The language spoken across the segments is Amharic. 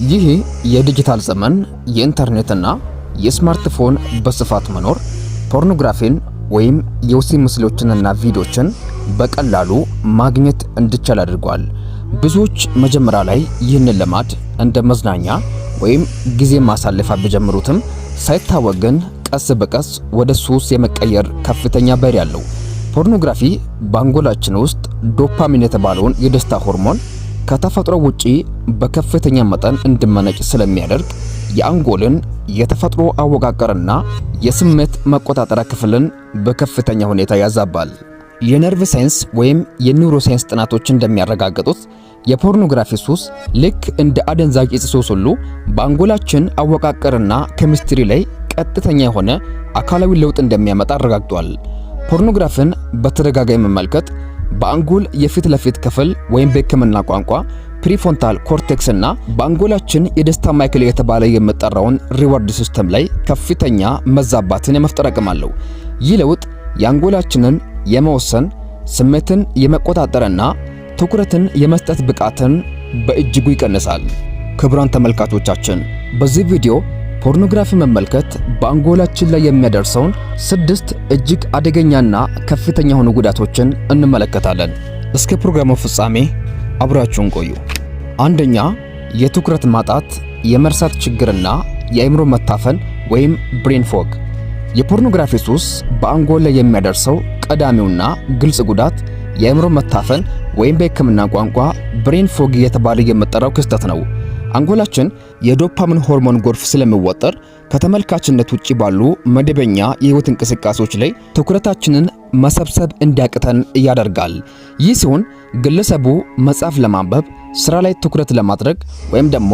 ይህ የዲጂታል ዘመን የኢንተርኔትና የስማርትፎን በስፋት መኖር ፖርኖግራፊን ወይም የወሲብ ምስሎችንና ቪዲዮችን በቀላሉ ማግኘት እንዲቻል አድርጓል። ብዙዎች መጀመሪያ ላይ ይህንን ልማድ እንደ መዝናኛ ወይም ጊዜ ማሳለፊያ ቢጀምሩትም ሳይታወቅ ግን ቀስ በቀስ ወደ ሱስ የመቀየር ከፍተኛ ባህሪ አለው። ፖርኖግራፊ በአንጎላችን ውስጥ ዶፓሚን የተባለውን የደስታ ሆርሞን ከተፈጥሮ ውጪ በከፍተኛ መጠን እንዲመነጭ ስለሚያደርግ የአንጎልን የተፈጥሮ አወቃቀርና የስሜት መቆጣጠሪያ ክፍልን በከፍተኛ ሁኔታ ያዛባል። የነርቭ ሳይንስ ወይም የ neuroscience ጥናቶች እንደሚያረጋግጡት የፖርኖግራፊ ሱስ ልክ እንደ አደንዛዥ እጽ ሱስ ሁሉ በአንጎላችን አወቃቀርና ኬሚስትሪ ላይ ቀጥተኛ የሆነ አካላዊ ለውጥ እንደሚያመጣ አረጋግጧል። ፖርኖግራፊን በተደጋጋሚ መመልከት በአንጎል የፊት ለፊት ክፍል ወይም በሕክምና ቋንቋ prefrontal cortex እና በአንጎላችን የደስታ ማዕከል የተባለ የሚጠራውን reward system ላይ ከፍተኛ መዛባትን የመፍጠር አቅም አለው። ይህ ለውጥ የአንጎላችንን የመወሰን፣ ስሜትን የመቆጣጠርና ትኩረትን የመስጠት ብቃትን በእጅጉ ይቀንሳል። ክቡራን ተመልካቾቻችን፣ በዚህ ቪዲዮ ፖርኖግራፊ መመልከት በአንጎላችን ላይ የሚያደርሰውን ስድስት እጅግ አደገኛና ከፍተኛ የሆኑ ጉዳቶችን እንመለከታለን። እስከ ፕሮግራሙ ፍጻሜ አብራችሁን ቆዩ። አንደኛ፣ የትኩረት ማጣት፣ የመርሳት ችግርና የአእምሮ መታፈን ወይም brain fog። የፖርኖግራፊ ሱስ በአንጎል ላይ የሚያደርሰው ቀዳሚውና ግልጽ ጉዳት የአእምሮ መታፈን ወይም በሕክምና ቋንቋ brain fog እየተባለ የሚጠራው ክስተት ነው። አንጎላችን የዶፓሚን ሆርሞን ጎርፍ ስለሚወጠር ከተመልካችነት ውጪ ባሉ መደበኛ የህይወት እንቅስቃሴዎች ላይ ትኩረታችንን መሰብሰብ እንዲያቅተን ያደርጋል። ይህ ሲሆን ግለሰቡ መጽሐፍ ለማንበብ፣ ስራ ላይ ትኩረት ለማድረግ ወይም ደግሞ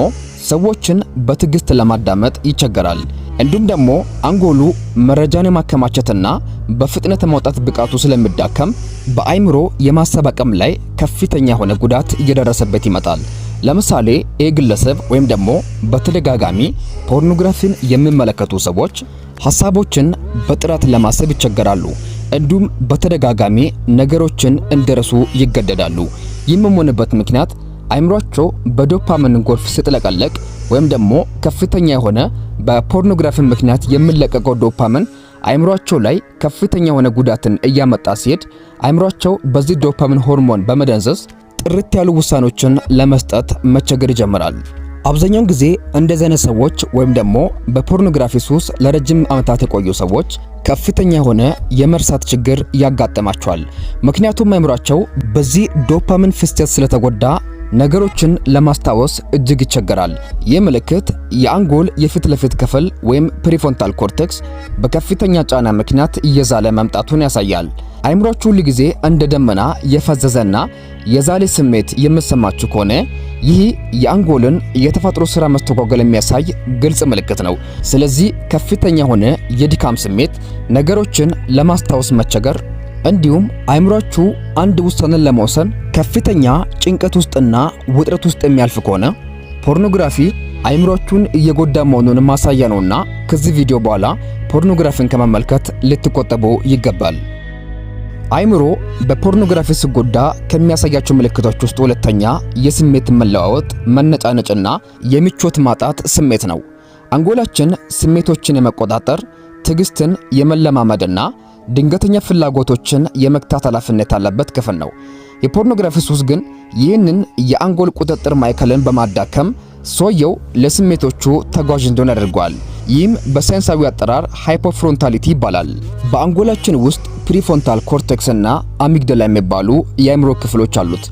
ሰዎችን በትዕግስት ለማዳመጥ ይቸገራል። እንዲሁም ደግሞ አንጎሉ መረጃን የማከማቸትና በፍጥነት ማውጣት ብቃቱ ስለሚዳከም በአይምሮ የማሰብ አቅም ላይ ከፍተኛ የሆነ ጉዳት እየደረሰበት ይመጣል። ለምሳሌ ይህ ግለሰብ ወይም ደግሞ በተደጋጋሚ ፖርኖግራፊን የሚመለከቱ ሰዎች ሐሳቦችን በጥራት ለማሰብ ይቸገራሉ። እንዲሁም በተደጋጋሚ ነገሮችን እንዲረሱ ይገደዳሉ። ይህም የሚሆንበት ምክንያት አይምሯቸው በዶፓሚን ጎርፍ ሲጥለቀለቅ ወይም ደግሞ ከፍተኛ የሆነ በፖርኖግራፊ ምክንያት የሚለቀቀው ዶፓሚን አይምሯቸው ላይ ከፍተኛ የሆነ ጉዳትን እያመጣ ሲሄድ አይምሯቸው በዚህ ዶፓሚን ሆርሞን በመደንዘዝ ጥርት ያሉ ውሳኔዎችን ለመስጠት መቸገር ይጀምራል። አብዛኛውን ጊዜ እንደዚህ አይነት ሰዎች ወይም ደግሞ በፖርኖግራፊ ሱስ ለረጅም ዓመታት የቆዩ ሰዎች ከፍተኛ የሆነ የመርሳት ችግር ያጋጥማቸዋል። ምክንያቱም አይምሯቸው በዚህ ዶፓሚን ፍሰት ስለተጎዳ ነገሮችን ለማስታወስ እጅግ ይቸገራል። ይህ ምልክት የአንጎል የፊት ለፊት ክፍል ወይም prefrontal cortex በከፍተኛ ጫና ምክንያት እየዛለ መምጣቱን ያሳያል። አይምሯችሁ ሁል ጊዜ እንደ ደመና የፈዘዘና የዛለ ስሜት የሚሰማችሁ ከሆነ ይህ የአንጎልን የተፈጥሮ ስራ መስተጓጎል የሚያሳይ ግልጽ ምልክት ነው። ስለዚህ ከፍተኛ የሆነ የድካም ስሜት፣ ነገሮችን ለማስታወስ መቸገር እንዲሁም አይምሯችሁ አንድ ውሳኔን ለመወሰን ከፍተኛ ጭንቀት ውስጥና ውጥረት ውስጥ የሚያልፍ ከሆነ ፖርኖግራፊ አይምሯችሁን እየጎዳ መሆኑን ማሳያ ነውና ከዚህ ቪዲዮ በኋላ ፖርኖግራፊን ከመመልከት ልትቆጠቡ ይገባል። አይምሮ በፖርኖግራፊ ሲጎዳ ከሚያሳያቸው ምልክቶች ውስጥ ሁለተኛ የስሜት መለዋወጥ፣ መነጫነጭና የምቾት ማጣት ስሜት ነው። አንጎላችን ስሜቶችን የመቆጣጠር፣ ትዕግስትን የመለማመድና ድንገተኛ ፍላጎቶችን የመግታት ኃላፊነት ያለበት ክፍል ነው። የፖርኖግራፊ ሱስ ግን ይህንን የአንጎል ቁጥጥር ማዕከልን በማዳከም ሰውየው ለስሜቶቹ ተጓዥ እንዲሆን ያደርገዋል። ይህም በሳይንሳዊ አጠራር hypofrontality ይባላል። በአንጎላችን ውስጥ prefrontal cortex እና amygdala የሚባሉ የአእምሮ ክፍሎች አሉት።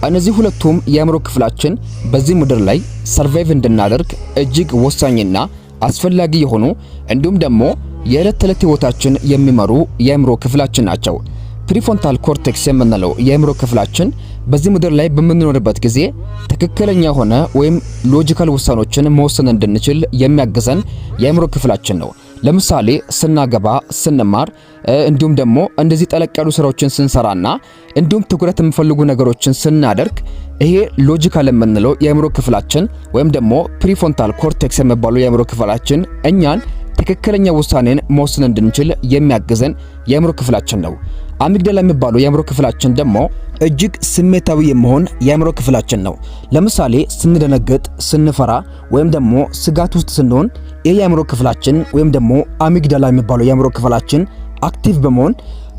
እነዚህ ሁለቱም የአእምሮ ክፍላችን በዚህ ምድር ላይ survive እንድናደርግ እጅግ ወሳኝና አስፈላጊ የሆኑ እንዲሁም ደግሞ የዕለት ተዕለት ሕይወታችን የሚመሩ የአእምሮ ክፍላችን ናቸው። Prefrontal cortex የምንለው የአእምሮ ክፍላችን በዚህ ምድር ላይ በምንኖርበት ጊዜ ትክክለኛ የሆነ ወይም logical ውሳኔዎችን መወሰን እንድንችል የሚያግዘን የአእምሮ ክፍላችን ነው። ለምሳሌ ስናገባ፣ ስንማር፣ እንዲሁም ደግሞ እንደዚህ ጠለቅ ያሉ ስራዎችን ስንሰራና እንዲሁም ትኩረት የሚፈልጉ ነገሮችን ስናደርግ ይሄ logical የምንለው የአእምሮ ክፍላችን ወይም ደግሞ prefrontal cortex የሚባለው የአእምሮ ክፍላችን እኛን ትክክለኛ ውሳኔን መወሰን እንድንችል የሚያግዘን የአእምሮ ክፍላችን ነው። Amygdala የሚባለው የአእምሮ ክፍላችን ደግሞ እጅግ ስሜታዊ የመሆን የአእምሮ ክፍላችን ነው። ለምሳሌ ስንደነግጥ፣ ስንፈራ ወይም ደግሞ ስጋት ውስጥ ስንሆን ይህ የአእምሮ ክፍላችን ወይም ደግሞ amygdala የሚባለው የአእምሮ ክፍላችን active በመሆን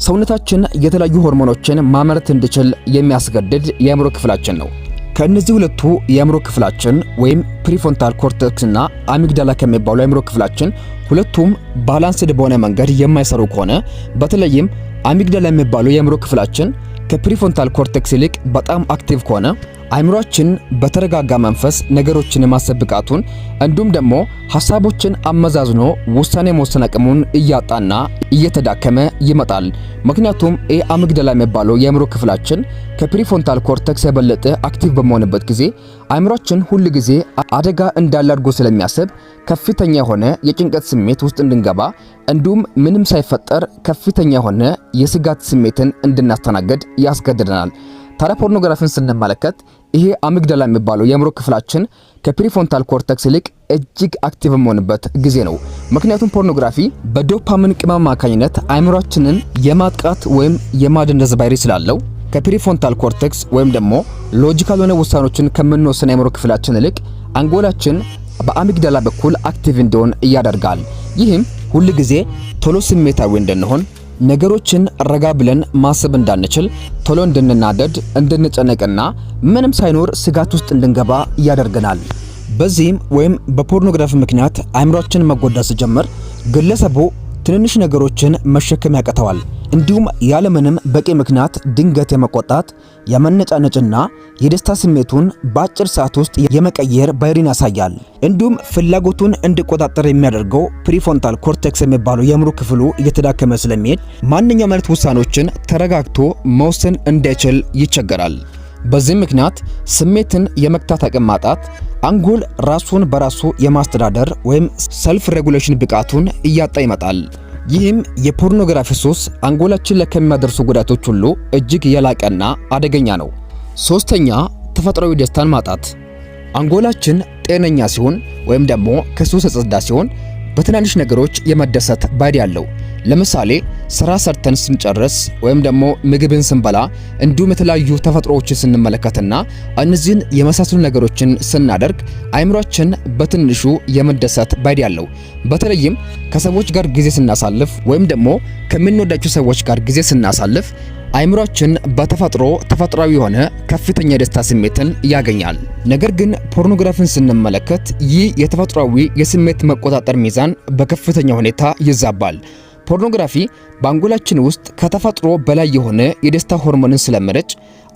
ሰውነታችን የተለያዩ ሆርሞኖችን ማምረት እንዲችል የሚያስገድድ የአእምሮ ክፍላችን ነው። ከእነዚህ ሁለቱ የአእምሮ ክፍላችን ወይም prefrontal cortex እና amygdala ከሚባሉ የአእምሮ ክፍላችን ሁለቱም balanced በሆነ መንገድ የማይሰሩ ከሆነ፣ በተለይም amygdala የሚባለው የአእምሮ ክፍላችን ከ prefrontal cortex ይልቅ በጣም active ከሆነ፣ አእምሯችን በተረጋጋ መንፈስ ነገሮችን የማሰብ ብቃቱን እንዲሁም ደግሞ ሐሳቦችን አመዛዝኖ ውሳኔ መወሰን አቅሙን እያጣና እየተዳከመ ይመጣል። ምክንያቱም ይህ amygdala የሚባለው የአእምሮ ክፍላችን ከ prefrontal cortex የበለጠ active በመሆንበት ጊዜ አእምሯችን ሁል ጊዜ አደጋ እንዳለ አድርጎ ስለሚያስብ ከፍተኛ የሆነ የጭንቀት ስሜት ውስጥ እንድንገባ እንዲሁም ምንም ሳይፈጠር ከፍተኛ የሆነ የስጋት ስሜትን እንድናስተናግድ ያስገድደናል። ታዲያ ፖርኖግራፊን ስንመለከት ይሄ amygdala የሚባለው የአእምሮ ክፍላችን ከ prefrontal cortex ይልቅ እጅግ active የሚሆንበት ጊዜ ነው። ምክንያቱም ፖርኖግራፊ በዶፓሚን ቅመም አማካኝነት አእምሯችንን የማጥቃት ወይም የማደንዘዝ ባህሪ ስላለው ከ prefrontal cortex ወይም ደግሞ logical የሆነ ውሳኔዎችን ከምንወስን የአእምሮ ክፍላችን ይልቅ አንጎላችን በ amygdala በኩል active እንዲሆን ያደርጋል። ይህም ሁል ጊዜ ቶሎ ስሜታዊ እንድንሆን፣ ነገሮችን ረጋ ብለን ማሰብ እንዳንችል፣ ቶሎ እንድንናደድ፣ እንድንጨነቅና ምንም ሳይኖር ስጋት ውስጥ እንድንገባ ያደርገናል። በዚህም ወይም በፖርኖግራፊ ምክንያት አእምሯችን መጎዳት ሲጀምር ግለሰቡ ትንንሽ ነገሮችን መሸከም ያቅተዋል። እንዲሁም ያለምንም በቂ ምክንያት ድንገት የመቆጣት፣ የመነጫነጭና የደስታ ስሜቱን በአጭር ሰዓት ውስጥ የመቀየር ባህሪን ያሳያል። እንዲሁም ፍላጎቱን እንዲቆጣጠር የሚያደርገው prefrontal cortex የሚባለው የአእምሮ ክፍሉ እየተዳከመ ስለሚሄድ ማንኛውም አይነት ውሳኔዎችን ተረጋግቶ መወሰን እንዳይችል ይቸገራል። በዚህ ምክንያት ስሜትን የመግታት አቅም ማጣት፣ አንጎል ራሱን በራሱ የማስተዳደር ወይም self regulation ብቃቱን እያጣ ይመጣል። ይህም የፖርኖግራፊ ሱስ አንጎላችን ላይ ከሚያደርሱ ጉዳቶች ሁሉ እጅግ የላቀና አደገኛ ነው። ሶስተኛ፣ ተፈጥሯዊ ደስታን ማጣት። አንጎላችን ጤነኛ ሲሆን ወይም ደግሞ ከሱስ የጸዳ ሲሆን በትናንሽ ነገሮች የመደሰት ባህሪ አለው። ለምሳሌ ስራ ሰርተን ስንጨርስ ወይም ደግሞ ምግብን ስንበላ እንዲሁም የተለያዩ ተፈጥሮዎችን ስንመለከትና እነዚህን የመሳሰሉ ነገሮችን ስናደርግ አእምሯችን በትንሹ የመደሰት ባህሪ አለው። በተለይም ከሰዎች ጋር ጊዜ ስናሳልፍ ወይም ደግሞ ከምንወዳቸው ሰዎች ጋር ጊዜ ስናሳልፍ አእምሯችን በተፈጥሮ ተፈጥሯዊ የሆነ ከፍተኛ የደስታ ስሜትን ያገኛል። ነገር ግን ፖርኖግራፊን ስንመለከት ይህ የተፈጥሯዊ የስሜት መቆጣጠር ሚዛን በከፍተኛ ሁኔታ ይዛባል። ፖርኖግራፊ በአንጎላችን ውስጥ ከተፈጥሮ በላይ የሆነ የደስታ ሆርሞንን ስለሚረጭ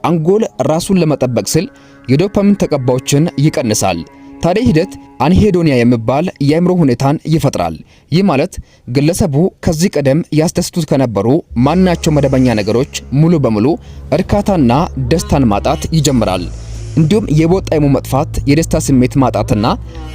አንጎል ራሱን ለመጠበቅ ሲል የዶፓሚን ተቀባዮችን ይቀንሳል። ታዲያ ሂደት anhedonia የሚባል የአእምሮ ሁኔታን ይፈጥራል። ይህ ማለት ግለሰቡ ከዚህ ቀደም ያስደስቱት ከነበሩ ማናቸው መደበኛ ነገሮች ሙሉ በሙሉ እርካታና ደስታን ማጣት ይጀምራል። እንዲሁም የቦታ ጣዕሙ መጥፋት፣ የደስታ ስሜት ማጣትና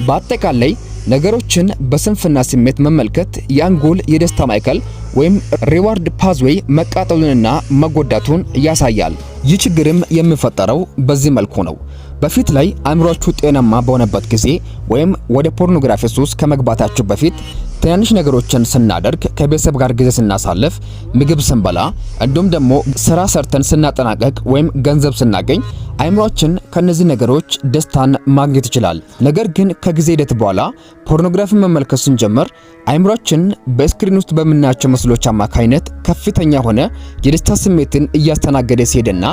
በአጠቃላይ ነገሮችን በስንፍና ስሜት መመልከት የአንጎል የደስታ ማዕከል ወይም reward pathway መቃጠሉንና መጎዳቱን ያሳያል። ይህ ችግርም የሚፈጠረው በዚህ መልኩ ነው። በፊት ላይ አእምሯችሁ ጤናማ በሆነበት ጊዜ ወይም ወደ ፖርኖግራፊ ሱስ ከመግባታችሁ በፊት ትናንሽ ነገሮችን ስናደርግ፣ ከቤተሰብ ጋር ጊዜ ስናሳልፍ፣ ምግብ ስንበላ፣ እንዲሁም ደግሞ ስራ ሰርተን ስናጠናቀቅ ወይም ገንዘብ ስናገኝ አእምሯችን ከነዚህ ነገሮች ደስታን ማግኘት ይችላል። ነገር ግን ከጊዜ ሂደት በኋላ ፖርኖግራፊ መመልከት ስንጀምር አእምሯችን በ screen ውስጥ በምናያቸው ምስሎች አማካኝነት ከፍተኛ የሆነ የደስታ ስሜትን እያስተናገደ ሲሄድና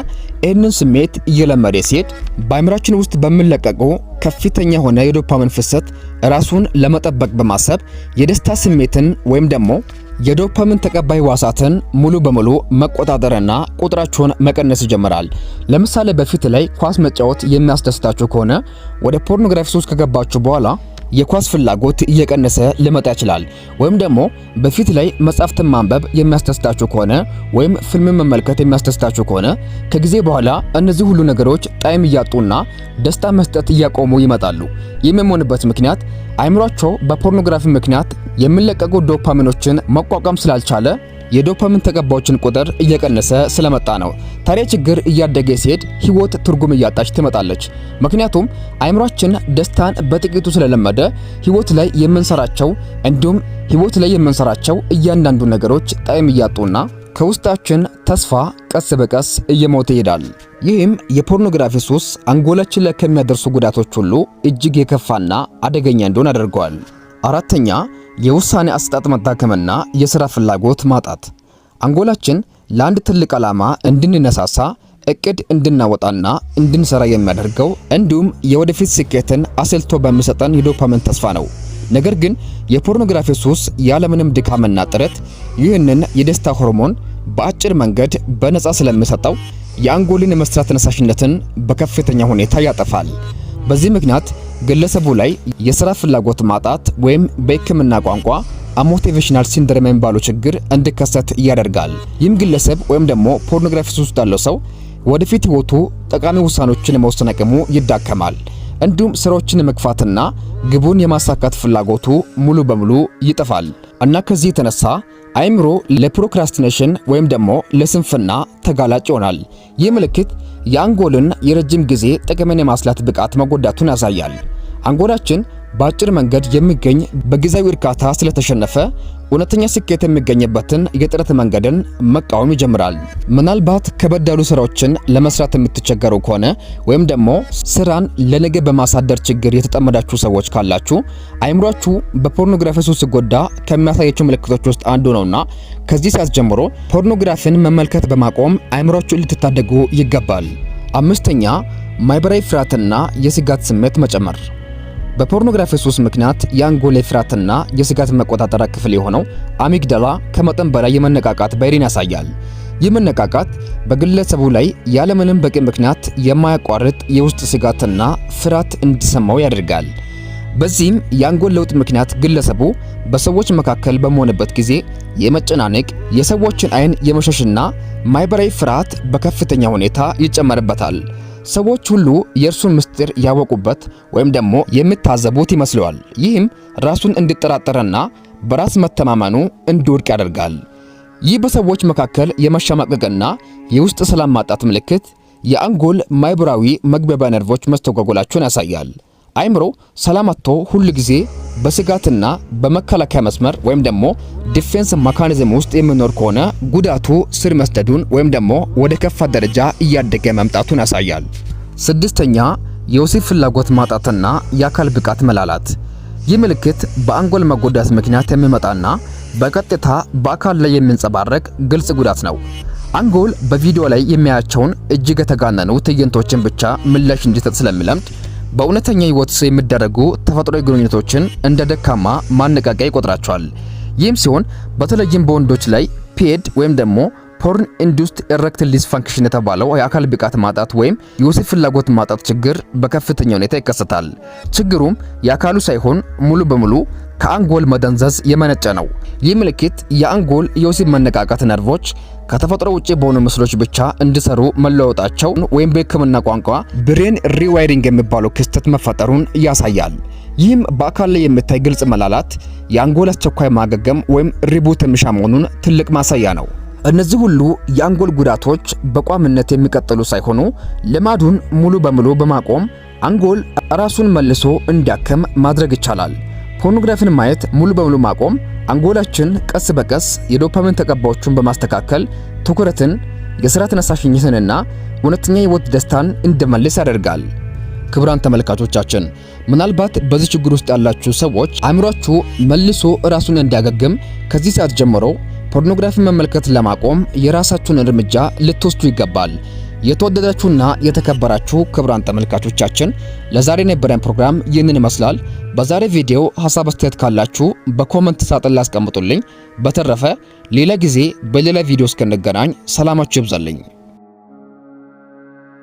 ይህንን ስሜት እየለመደ ሲሄድ በአእምሯችን ውስጥ በሚለቀቁ ከፍተኛ የሆነ የዶፓሚን ፍሰት ራሱን ለመጠበቅ በማሰብ የደስታ ስሜትን ወይም ደግሞ የዶፓሚን ተቀባይ ህዋሳትን ሙሉ በሙሉ መቆጣጠርና ቁጥራቸውን መቀነስ ይጀምራል። ለምሳሌ በፊት ላይ ኳስ መጫወት የሚያስደስታችሁ ከሆነ ወደ ፖርኖግራፊ ሱስ ከገባችሁ በኋላ የኳስ ፍላጎት እየቀነሰ ሊመጣ ይችላል። ወይም ደግሞ በፊት ላይ መጽሐፍትን ማንበብ የሚያስደስታችሁ ከሆነ ወይም ፊልምን መመልከት የሚያስደስታችሁ ከሆነ ከጊዜ በኋላ እነዚህ ሁሉ ነገሮች ጣዕም እያጡና ደስታ መስጠት እያቆሙ ይመጣሉ። ይህም የሚሆንበት ምክንያት አእምሯቸው በፖርኖግራፊ ምክንያት የሚለቀቁ ዶፓሚኖችን መቋቋም ስላልቻለ የዶፓሚን ተቀባዮችን ቁጥር እየቀነሰ ስለመጣ ነው። ታዲያ ችግር እያደገ ሲሄድ ህይወት ትርጉም እያጣች ትመጣለች። ምክንያቱም አእምሯችን ደስታን በጥቂቱ ስለለመደ ህይወት ላይ የምንሰራቸው እንዲሁም ህይወት ላይ የምንሰራቸው እያንዳንዱ ነገሮች ጣዕም እያጡና ከውስጣችን ተስፋ ቀስ በቀስ እየሞተ ይሄዳል። ይህም የፖርኖግራፊ ሱስ አንጎላችን ላይ ከሚያደርሱ ጉዳቶች ሁሉ እጅግ የከፋና አደገኛ እንደሆነ አድርገዋል። አራተኛ፣ የውሳኔ አሰጣጥ መዳከምና የሥራ ፍላጎት ማጣት። አንጎላችን ለአንድ ትልቅ ዓላማ እንድንነሳሳ፣ እቅድ እንድናወጣና እንድንሰራ የሚያደርገው እንዲሁም የወደፊት ስኬትን አስልቶ በሚሰጠን የዶፓሚን ተስፋ ነው። ነገር ግን የፖርኖግራፊ ሱስ ያለምንም ድካምና ጥረት ይህንን የደስታ ሆርሞን በአጭር መንገድ በነፃ ስለሚሰጠው የአንጎልን የመስራት ተነሳሽነትን በከፍተኛ ሁኔታ ያጠፋል። በዚህ ምክንያት ግለሰቡ ላይ የሥራ ፍላጎት ማጣት ወይም በሕክምና ቋንቋ amotivational syndrome የሚባለው ችግር እንዲከሰት ያደርጋል። ይህም ግለሰብ ወይም ደግሞ ፖርኖግራፊ ሱስ ውስጥ ያለው ሰው ወደፊት ህይወቱ ጠቃሚ ውሳኔዎችን የመወሰን አቅሙ ይዳከማል። እንዲሁም ስራዎችን የመግፋትና ግቡን የማሳካት ፍላጎቱ ሙሉ በሙሉ ይጠፋል እና ከዚህ የተነሳ አይምሮ ለ procrastination ወይም ደግሞ ለስንፍና ተጋላጭ ይሆናል። ይህ ምልክት የአንጎልን የረጅም ጊዜ ጥቅምን የማስላት ብቃት መጎዳቱን ያሳያል። አንጎላችን በአጭር መንገድ የሚገኝ በጊዜያዊ እርካታ ስለተሸነፈ እውነተኛ ስኬት የሚገኝበትን የጥረት መንገድን መቃወም ይጀምራል። ምናልባት ከበድ ያሉ ስራዎችን ለመስራት የምትቸገሩ ከሆነ ወይም ደግሞ ስራን ለነገ በማሳደር ችግር የተጠመዳችሁ ሰዎች ካላችሁ፣ አይምሯችሁ በፖርኖግራፊ ሱስ ሲጎዳ ከሚያሳያቸው ምልክቶች ውስጥ አንዱ ነውና ከዚህ ሰዓት ጀምሮ ፖርኖግራፊን መመልከት በማቆም አይምሯችሁን ልትታደጉ ይገባል። አምስተኛ፣ ማህበራዊ ፍርሃትና የስጋት ስሜት መጨመር። በፖርኖግራፊ ሱስ ምክንያት የአንጎል የፍርሃትና የስጋት መቆጣጠሪያ ክፍል የሆነው amygdala ከመጠን በላይ የመነቃቃት ባህሪን ያሳያል። ይህ መነቃቃት በግለሰቡ ላይ ያለምንም በቂ ምክንያት የማያቋርጥ የውስጥ ስጋትና ፍርሃት እንዲሰማው ያደርጋል። በዚህም የአንጎል ለውጥ ምክንያት ግለሰቡ በሰዎች መካከል በመሆንበት ጊዜ የመጨናነቅ፣ የሰዎችን አይን የመሸሽና ማህበራዊ ፍርሃት በከፍተኛ ሁኔታ ይጨመርበታል። ሰዎች ሁሉ የእርሱን ምስጢር ያወቁበት ወይም ደግሞ የሚታዘቡት ይመስለዋል። ይህም ራሱን እንዲጠራጠርና በራስ መተማመኑ እንዲወድቅ ያደርጋል። ይህ በሰዎች መካከል የመሸማቀቅና የውስጥ ሰላም ማጣት ምልክት የአንጎል ማህበራዊ መግባቢያ ነርቮች መስተጓጎላቸውን ያሳያል። አይምሮ ሰላም አጥቶ ሁል ጊዜ በስጋትና በመከላከያ መስመር ወይም ደግሞ defense mechanism ውስጥ የሚኖር ከሆነ ጉዳቱ ስር መስደዱን ወይም ደግሞ ወደ ከፋ ደረጃ እያደገ መምጣቱን ያሳያል። ስድስተኛ፣ የወሲብ ፍላጎት ማጣትና የአካል ብቃት መላላት። ይህ ምልክት በአንጎል መጎዳት ምክንያት የሚመጣና በቀጥታ በአካል ላይ የሚንጸባረቅ ግልጽ ጉዳት ነው። አንጎል በቪዲዮ ላይ የሚያያቸውን እጅግ የተጋነኑ ትዕይንቶችን ብቻ ምላሽ እንዲሰጥ ስለሚለምድ በእውነተኛ ህይወት የሚደረጉ ተፈጥሯዊ ግንኙነቶችን እንደ ደካማ ማነቃቂያ ይቆጥራቸዋል። ይህም ሲሆን በተለይም በወንዶች ላይ PIED ወይም ደግሞ porn induced erectile dysfunction የተባለው የአካል ብቃት ማጣት ወይም የወሲብ ፍላጎት ማጣት ችግር በከፍተኛ ሁኔታ ይከሰታል። ችግሩም የአካሉ ሳይሆን ሙሉ በሙሉ ከአንጎል መደንዘዝ የመነጨ ነው። ይህ ምልክት የአንጎል የወሲብ መነቃቃት ነርቮች ከተፈጥሮ ውጪ በሆኑ ምስሎች ብቻ እንዲሰሩ መለወጣቸው ወይም በሕክምና ቋንቋ brain rewiring የሚባለው ክስተት መፈጠሩን ያሳያል። ይህም በአካል ላይ የሚታይ ግልጽ መላላት የአንጎል አስቸኳይ ማገገም ወይም reboot የሚሻ መሆኑን ትልቅ ማሳያ ነው። እነዚህ ሁሉ የአንጎል ጉዳቶች በቋሚነት የሚቀጥሉ ሳይሆኑ ልማዱን ሙሉ በሙሉ በማቆም አንጎል ራሱን መልሶ እንዲያከም ማድረግ ይቻላል። ፖርኖግራፊን ማየት ሙሉ በሙሉ ማቆም አንጎላችን ቀስ በቀስ የዶፓሚን ተቀባዮቹን በማስተካከል ትኩረትን፣ የሥራ ተነሳሽነትንና እውነተኛ የህይወት ደስታን እንዲመልስ ያደርጋል። ክቡራን ተመልካቾቻችን፣ ምናልባት በዚህ ችግር ውስጥ ያላችሁ ሰዎች አእምሯችሁ መልሶ ራሱን እንዲያገግም ከዚህ ሰዓት ጀምሮ ፖርኖግራፊ መመልከት ለማቆም የራሳችሁን እርምጃ ልትወስዱ ይገባል። የተወደዳችሁና የተከበራችሁ ክቡራን ተመልካቾቻችን፣ ለዛሬ የነበረን ፕሮግራም ይህንን ይመስላል። በዛሬ ቪዲዮ ሀሳብ አስተያየት ካላችሁ በ comment ሳጥን ላይ አስቀምጡልኝ። በተረፈ ሌላ ጊዜ በሌላ ቪዲዮ እስክንገናኝ ሰላማችሁ ይብዛልኝ።